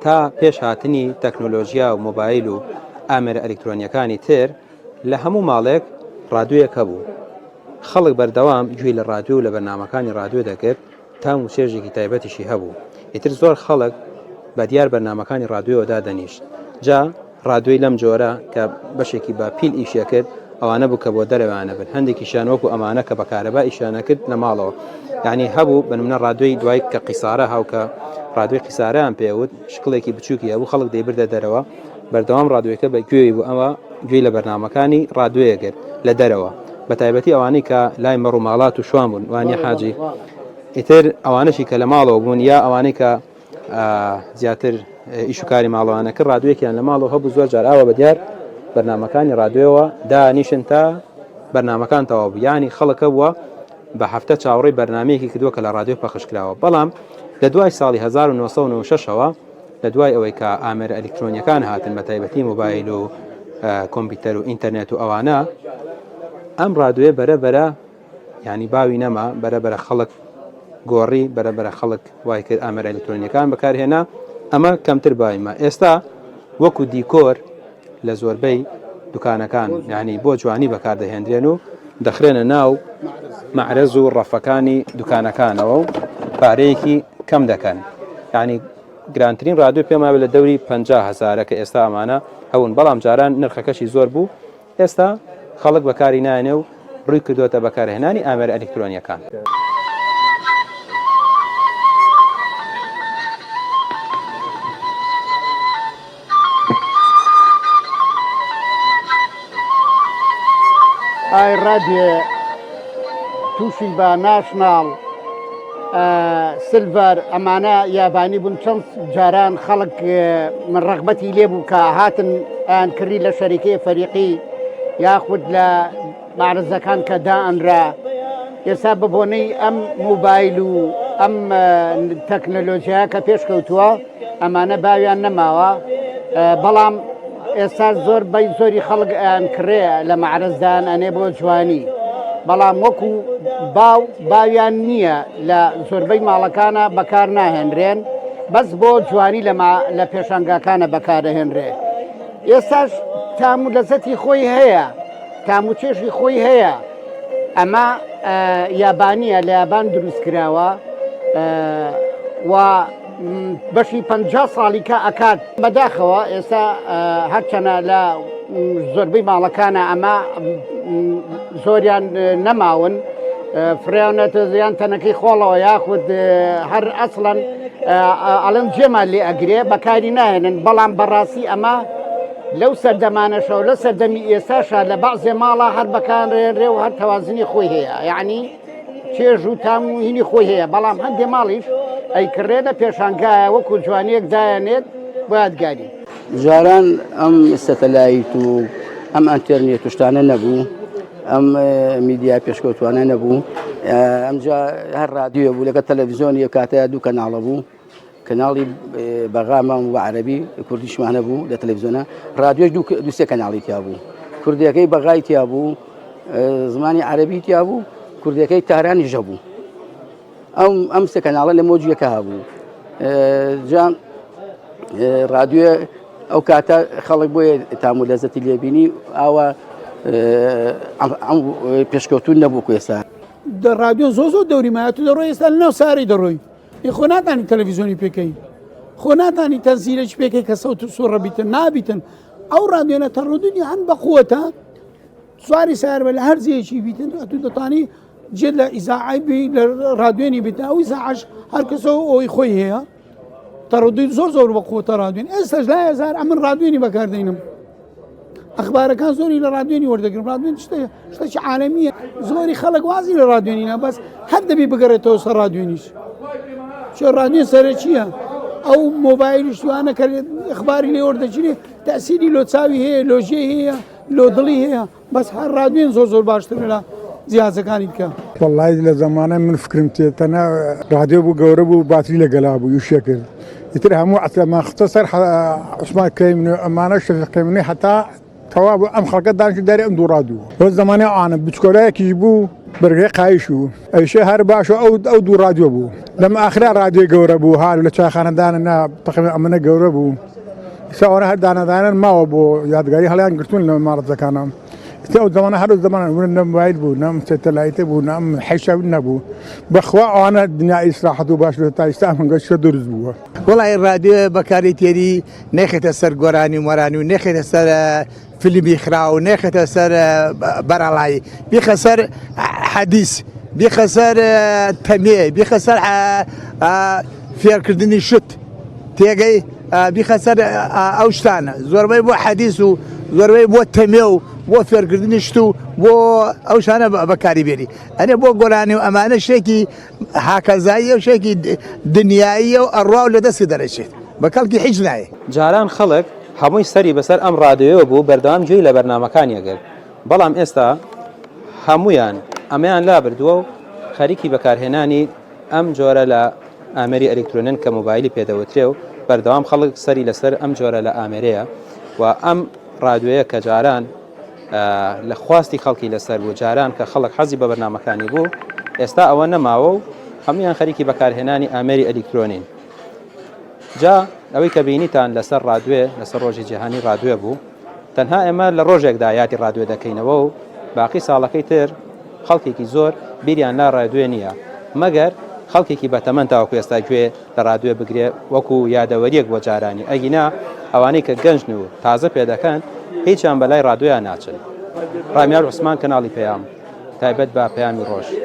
تا پێش هاتنی تەکنۆلۆژیا و مۆبایل و ئامێرە ئەلیکترۆنیەکانی تر لە هەموو ماڵێک ڕادیۆیەک هەبوو. خەڵک بەردەوام گوێی لە ڕادیۆ و لە بەرنامەکانی ڕادیۆ دەگرت، تام و چێژێکی تایبەتیشی هەبوو. ئیتر زۆر خەڵک بە دیار بەرنامەکانی ڕادیۆوە دادەنیشت. جا ڕادیۆی لەم جۆرە کە بەشێکی بە پیل ئیشی ئەکرد، ئەوانە بوو کە بۆ دەرەوەیان ئەبرد. هەندێکیشیان وەکو ئەمانە کە بە کارەبا ئیشیان ئەکرد لە ماڵەوە. یانی هەبوو بە نمونە ڕادیۆی دوای کە قیسارە هاو کە ڕادیۆی قیسارەیان پێ وت، شکڵێکی بچووکی هەبوو خەڵک دەیبردە دەرەوە. بەردەوام ڕادیۆیەکە بە گوێی بوو ئەوە گوێی لە بەرنامەکانی ڕادیۆیە گرت لە دەرەوە بە تایبەتی ئەوانەی کە لای مەڕ و ماڵات و شوان بوون وانە حاجی ئیتر ئەوانەشی کە لە ماڵەوە بوون یا ئەوانەی کە زیاتر ئیش و کاری ماڵەوانە کرد ڕادوێکیان لە ماڵەوە هەبوو زۆر جار ئاوە بە دیار بەرنمەکانی ڕادوێەوە دانیشن تا بەرنمەکان تەواو بوو ینی خەڵکە بووە بە هەفتە چاوەڕێی بەرنمەیەکی کردووە کە لە ڕادیۆ پەخش کراوە بەڵام لە دوای ساڵی 1996ەوە لە دوای ئەوەی کە ئامێرە ئەلیکترۆنیەکان هاتن بە تایبەتی مۆبایل و کۆمپیوتەر و ئینتەرنێت و ئەوانە ئەم ڕادوێ بەرە بەرە ینی باوی نەما بەرە بەرە خەڵک گۆڕی بەرە بەرە خەڵک وای کرد ئامێرە ئەلیکترۆنیەکان بەکارهێنا ئەمە کەمتر بایمە ئێستا وەکو دیکۆر لە زۆربەی دوکانەکان یعنی بۆ جوانی بەکاردەهێندرێن و دەخرێنە ناو مەعرەز و ڕەفەکانی دوکانەکانەوە و پارەیەکی کەم دەکەن یعنی گرانترین رادیۆ پێم وایە لە دەوری 50 هەزارە کە ئێستا ئەمانە هەبوون بەڵام جاران نرخەکەشی زۆر بوو ئێستا خەڵک بەکاری نایەنێ و ڕووی کردووەتە بەکارهێنانی ئامێرە ئەلیکترۆنییەکان. ئای ڕادیۆ تووشی بە ناشناڵ سلڤەر ئەمانە یابانی بوون چەند جاران خەڵک من ڕغبەتی لێ بوو کە هاتن ئەیان کڕی لە شەریکەی فەریقی یاخود لە معرزەکان کە دائەنرا ئێستا بە بۆنەی ئەم موبایل و ئەم تەکنەلۆژیا کە پێشکەوتووە ئەمانە باویان نەماوە بەڵام ئێستا زۆر بەی زۆری خەڵک ئەیان کڕێ لە مەعرەزدان ئەنێ بۆ جوانی بەڵام وەکو باو باویان نییە لە زۆربەی ماڵەکانە بەکار ناهێنرێن بەس بۆ جوانی لەما لە پێشانگاکانە بەکاردەهێنرێ ئێستاش تام و لەزەتی خۆی هەیە تام و چێژی خۆی هەیە ئەمە یابانیە لە یابان دروست کراوە و بەشی پ ساڵی کە ئەکات بەداخەوە ئێستا هەرچەنە لە زۆربەی ماڵەکانە ئەمە زۆریان نەماون فریانەتە زیان تەنەکەی خۆڵەوە یاخود هەر ئەسڵەن ئەڵێن جێمان لێ ئەگرێ بەکاری ناهێنن بەڵام بەڕاستی ئەمە لەو سەردەمانەشەوە لە سەردەمی ئێستاشا لە بەعزێ ماڵا هەر بەکارێنرێ و هەر تەوازنی خۆی هەیە یعنی چێژ و تام و هینی خۆی هەیە بەڵام هەندێ ماڵیش ئەیکڕێ لە پێشانگایە وەکو جوانیەک دایەنێت بۆ یادگاری. جاران ئەم سەتەلایت و ئەم ئەنتەرنێت و شتانە نەبوو ئەم میدیا پێشکەوتوانە نەبوو ئەمجا هەر رادیۆ بوو لەگە تەلەڤزیۆن یە کاتە دوو کەناڵە بوو کەناڵی بەغامان و عەربی کوردیشمان هەبوو لە تەلەڤزیۆنە رادیۆش دوو سێ کەناڵی تیا بوو کوردیەکەی بەغای تیا بوو زمانی عەربی تیا بوو کوردیەکەی تارانی ژە بوو ئەم ئەم سێ کەناڵە لە مۆجیەکە هەبوو جا رادیۆ ئەو کاتە خەڵک بۆیە تام و لەزەتی لێبینی ئاوا پێشکەوتون نەبوو کوێسا دە رادیۆ زۆ زۆر دەوری مایە تو دەڕۆی ئێستا لەناو سارەی دەڕۆی ئی خۆ ناتانی تەلەڤیزیۆنی پێکەی خۆ ناتانی تەنزیرێکی پێکەی کە سەوت و سوڕە بیتن نابیتن ئەو رادیۆنە تەڕودنی هەن بە قووەتە سواری ساربە لە هەر جێیەکی بیتن ئەتو دەتانی جێت لە ئیزاعی بی لە رادیۆنی بیتن ئەو ئیزاعەش هەر کەسەوە ئەوی خۆی هەیە تەڕودی زۆر زۆر بە قووەتە رادیۆن ئێستاش لای هەزار ئەمن رادیۆنی بەکاردێنم ئەخبارەکان زۆری لە ڕادیۆنی وەردەگرم ڕادیۆن شتێکی عالەمیە زۆری خەڵک وازی لە ڕادیۆنی نا بەس هەر دەبی بگەڕێتەوە سەر ڕادیۆنیش چۆ ڕادیۆن سەرەکیە ئەو مۆبایلی شوانە کە ئەخباری لێ وەردەگیرێ تەسیری لۆ چاوی هەیە لۆژێ هەیە لۆ دڵی هەیە بەس هەر ڕادیۆن زۆر زۆر باشترە لە جیازەکانی دیکە. وەڵای لە زەمانەی من فکرم تێ تەنها ڕادیۆ بوو گەورە بوو باتری لە گەلا بوو ئیشێ کرد ئیتر هەموو عەتلەمان خستە سەر عوسمان کەیمن و ئەمانە شەفیق کەیمنی هەتا تەوا بوو ئەم خەڵکە دانیشت داری ئەم دوو ڕادیۆ بەس زەمانەی ئەوانە بچکۆلایەکیش بوو. بەرگەی قایش و ئەیشە هەر باشە ئەو ئەو دوو رادیۆ بوو لەم ئاخرا رادیۆی گەورە بوو هار لە چاخانەدانە نا تەقریبا ئەمەنە گەورە بوو ئیستا ئەوانە هەر دانەدانەن ماوە بۆ یادگاری هەڵیان گرتوون لە ماڕزەکانە ئیستا ئەو زەمانە هەر ئەو زەمانە من نە مۆبایل بوو نە سەتەلایتە بوو نە حیشە نەبوو بەخوا ئەوانە دنیا ئیسراحەت و باش تا ئیستا ئەم هەنگەشە دروست بووە. وەڵی رادیۆ بەکاری تێری نەیخێتە سەر گۆرانی و مۆرانی و نەیخێتە سەر فیلمی خراو نەیخێتە سەر بەرەڵایی بیخە سەر حەدیس بیخە سەر تەمێ بیخە سەر فێرکردنی شت تێگەی بیخە سەر ئەو شتانە زۆربەی بۆ حەدیس و زۆربەی بۆ تەمێ و بۆ فێرکردنی شت و بۆ ئەو شانە بەکاری بێنی ئەرێ بۆ گۆرانی و ئەمانە شتێکی هاکەزاییە و شتێکی دنیاییە و ئەڕوا و لە دەستی دەرەچێت بە کەڵکی هیچ نایە. جاران خەڵک هەمووی سەری بەسەر ئەم ڕادیۆیەوە بوو بەردەوام گوێی لە بەرنامەکانی ئەگرت بەڵام ئێستا هەموویان ئەمەیان لابردووە و خەریکی بەکارهێنانی ئەم جۆرە لە ئامێری ئەلیکترۆنین کە مۆبایلی پێدەوترێ و بەردەوام خەڵک سەری لەسەر ئەم جۆرە لە ئامێرەیە و ئەم ڕادیۆیە کە جاران لە خواستی خەڵکی لەسەر بوو جاران کە خەڵک حەزی بە بەرنامەکانی بوو ئێستا ئەوە نەماوە و هەمویان خەریکی بەکارهێنانی ئامێری ئەلیکترۆنین جا ئەوەی کە بینیتان لەسەر ڕادوێ لەسەر ڕۆژی جیهانی ڕادوێ بوو تەنها ئێمە لە ڕۆژێکدا یادی ڕادوێ دەکەینەوە و باقی ساڵەکەی تر خەڵکێکی زۆر بیریان لا ڕادوێ نییە مەگەر خەڵکێکی بەتەمەن تاوەکو ئێستا گوێ لە ڕادوێ بگرێ وەکو یادەوەریەک بۆ جارانی ئەگینا ئەوانەی کە گەنجن و تازە پێدەکەن هیچیان بەلای ڕادوێیان ناچن. ڕامیار عوسمان کەناڵی پەیام تایبەت بە پەیامی ڕۆژ.